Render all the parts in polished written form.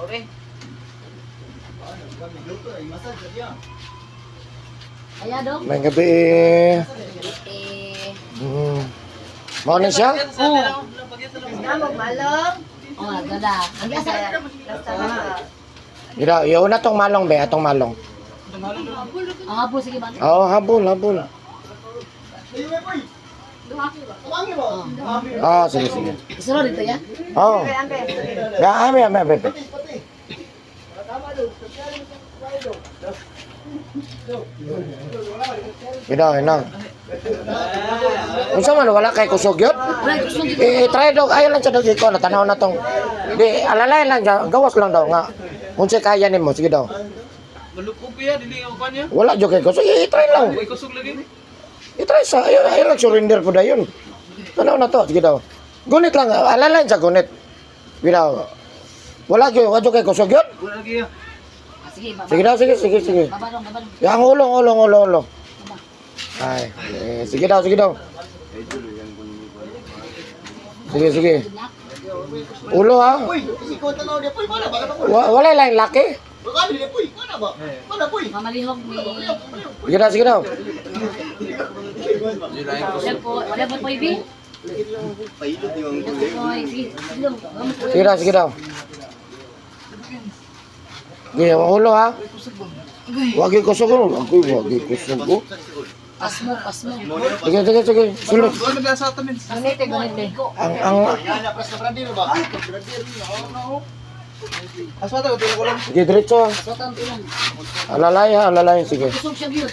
Okay. Kaya dong. May gabi eh. Eh, Mao na siya? Oh. Namog malong. Oh, gala. Ang asa. Ira, iyo na tong malong be, atong malong. Ang habol sige ba? Oo, habol, habol. Ah, sige, sige. Isuro dito ya. Oo. Ya, ami, ami, ami. Ina, ina. Unsa man wala kay kusog yun? Wala kusog dito. Eh, try dog, ayaw lang sa dog ko, natanaw na tong. Di, alalay lang siya, gawas lang daw nga. Unsay kaya nimo, sige daw. Malupog ya, dili ako kanya. Wala jud kay kusog, eh, try lang. Uy, kusog lagi. I-try sa, ayaw, ayaw lang surrender po dayon. Tanaw na to, sige daw. Gunit lang, alalay sa gunit. Sige daw. Wala jud, wala jud kay kusog yun. Wala lagi ya. Ah, sige, baba. Sige daw, sige, sige, sige. Baba dong, baba dong. Yang ulong, ulong, ulong, ulong. Ay, eh, sige daw, sige daw. Sige, sige. Ulo ha? Wala lang laki. Mamalihog ni. Sige daw, sige daw. Wala po, wala po po ibi. Wala po, sige, sige dong. Sige daw, sige daw. Sige, ang ulo ha? Wagi kusog oh. Ako, wagi kusog oh. Pasmo, pasmo. Sige, sige, sige. Sulod. Wala lagi sa atin. Gunite, gunite. Ang, Aswa ta ko lang. sige, diretso. Suotan ko lang. Alalay ha, alalay. Sige. Kusog siya gyud.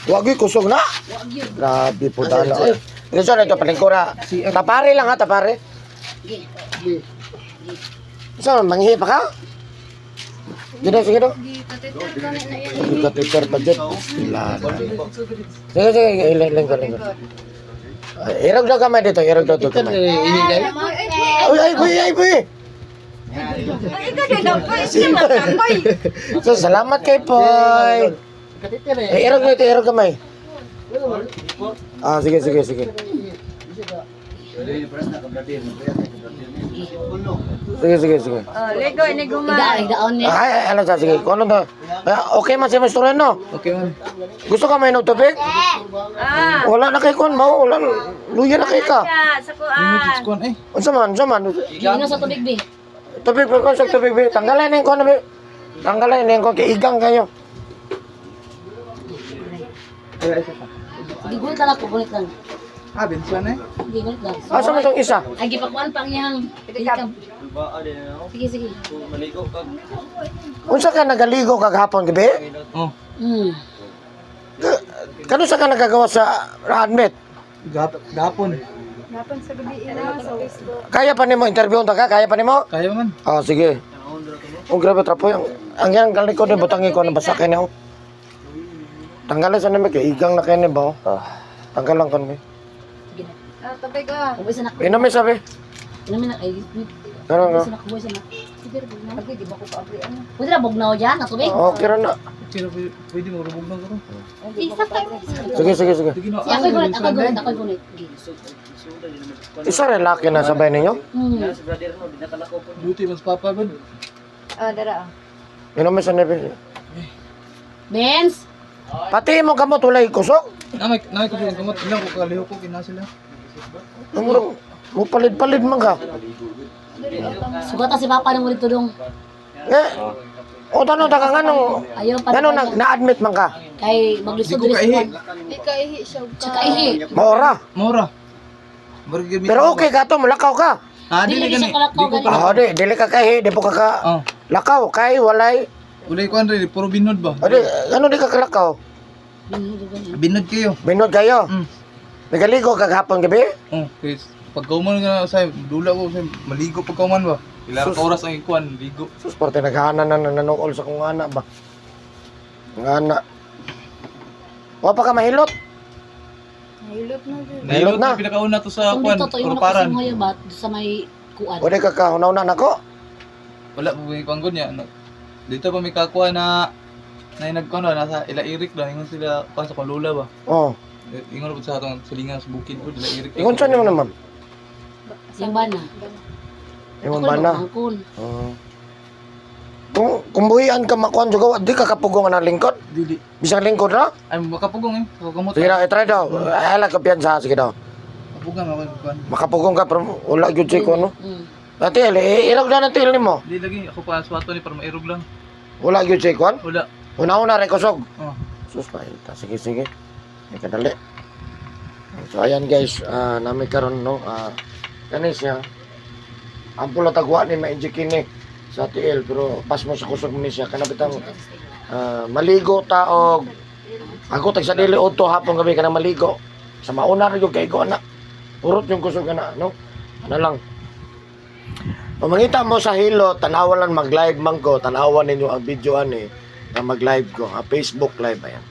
Wagi kusog na. Wa gyud. Grabe po dala. Ay, diretso na ito, palingkura. Tapari lang ha, tapari. Sige. So, manghihi pa ka? Sige daw, sige daw. Kateter pa dyan. Sila. Sige, sige, ilang, ilang, ilang. Ay, irog daw kamay dito, irog daw kamay. Ay, ay, boy, ay, boy. So, salamat kay Poy. Eh, irog dito, irog kamay. Ah, sige, sige, sige. Sige, sige, sige. Oh, lego ini guma. Ida, idaon niya. Ay, ay, ano sa, sige. Kung ano to? Ah, okay man si Mr. Reno. Okay man. Gusto ka mainom tubig? Ah. Wala na kay kon, mao, wala. Luya na kay ka. Siya, sa kuan. Kuan eh. Unsa man, unsa man? Giinom sa tubig bi. Tubig pa kon sa tubig bi. Tanggalan na yung kon bi. Tanggalan na yung kon kay igang kayo. Sige, gunit lang ako, gunit lang. Ah, bensuan eh. Sige, gunit lang. Asa man tong isa? Ay, gipakuan pang iyang. Sige, sige. Unsa ka nagaligo kagahapon gabi? Oh. Kano sa ka nagagawa sa admit? Gapon. Napon sa gabi ina sa Facebook. Kaya pa nimo interview ta ka? Kaya pa nimo? Kaya man. Ah, sige. Oh, grabe trapo yung ang yang galing ko ni butang ko na basa kay niyo. Tanggalan sa nami kay igang na kay ni ba? Ah. Tanggal lang kon mi. Sige na. Ah, tubig ah. Ubusin na. Inom mi sabi. Inumin na. Ay, Ano no? ubusin na, ubusin na. Abi di ba ko paabri ano? Pwede na bugnaw dyan, na tubig. Okay ra na. Sino pwede mo rubog na ko. Isa ka. Sige, sige, sige. Sige na. Sige, ako'y gunit, ako'y gunit, ako'y gunit. Sige. Isa rin laki na sabay ninyo. Buti mas papa ba? Ah, dara ah. Inom mi sa nami. Benz! Pati mo kamot walay kusog. Namay namay ko sa kamot ilang ko kaliho ko kina sila. Ang mo palid-palid man ka. Sugatan si Papa ng ulit tudong. Eh. O tanong ta ka nganong Ayaw pa nganong nag na-admit man ka? Kay maglisod Di ko diri sa kaihi. kuwan. Di ka ihi siya Sa kaihi. Maora. Mora. Mura gyud. Pero okay ka to, mulakaw ka. Ah, dili Dili gani. siya kalakaw Di ko gani. Ah, di, dili ka kay, di po ka ka Oh. lakaw kay walay. Ulay ko andre puro binod ba? O di, ano di ka kalakaw? Binod kayo. Binod kayo. Nagaligo kagahapon gabi? Oh, kay pagkauman nga sa dula ko sa maligo pagkauman ba. Ilang Sus. ka oras ang ikuan ligo. Sus, parte naghana na nanukol sa kong anak ba? Ang anak. Wa pa ka mahilot. Nahilot na jud. Nahilot Nahilot na. na pinakauna to sa Kung kuan, dito to yung Uruparan. nakasungoy ba sa may kuan. O di ka kahunaw na nako. Wala pa may kuan gud niya. Ano, dito pa may kakuha na na nagkuan ba nasa Ilairik lang ingon sila kuan sa Kulula ba. Oh. Eh, ingon po sa atong silingan sa bukid po ila Irik. Ingon sa nimo na, ma'am. Yung bana. Ingon ba na? Angkon. Oh. Kung buhian ka makuan juga, di ka kapugong ang lingkod. Dili. Bisang lingkod ra. Ay, makapugong eh. Ako kamot. Sige na, i-try daw. Ay, ala kumpiyansa sige daw. Kapugong ako kuan. Makapugong ka pero wala gyud siya ko no. Ate, irog na ng tiil nimo. Di lagi ako pa swato ni para mairog lang. Wala gyud siya kuan. Wala. Una-una rin kusog. Oh. Sus, paita. Sige, sige. Ay, kadali. So, ayan guys, nami karon no, kani siya. Ang pula tagwa ni ma-inject kini sa TL pero pas mo sa kusog ni siya kana bitang maligo ta og ako tag sa dili udto hapon gabi kanang maligo sa mauna ra gyud kay ko ana urot yung kusog ana no ano lang. Pamangita mo sa hilo, tanawa lang mag-live man ko, tanawa ninyo ang video ani na mag-live ko, ang Facebook live ayan.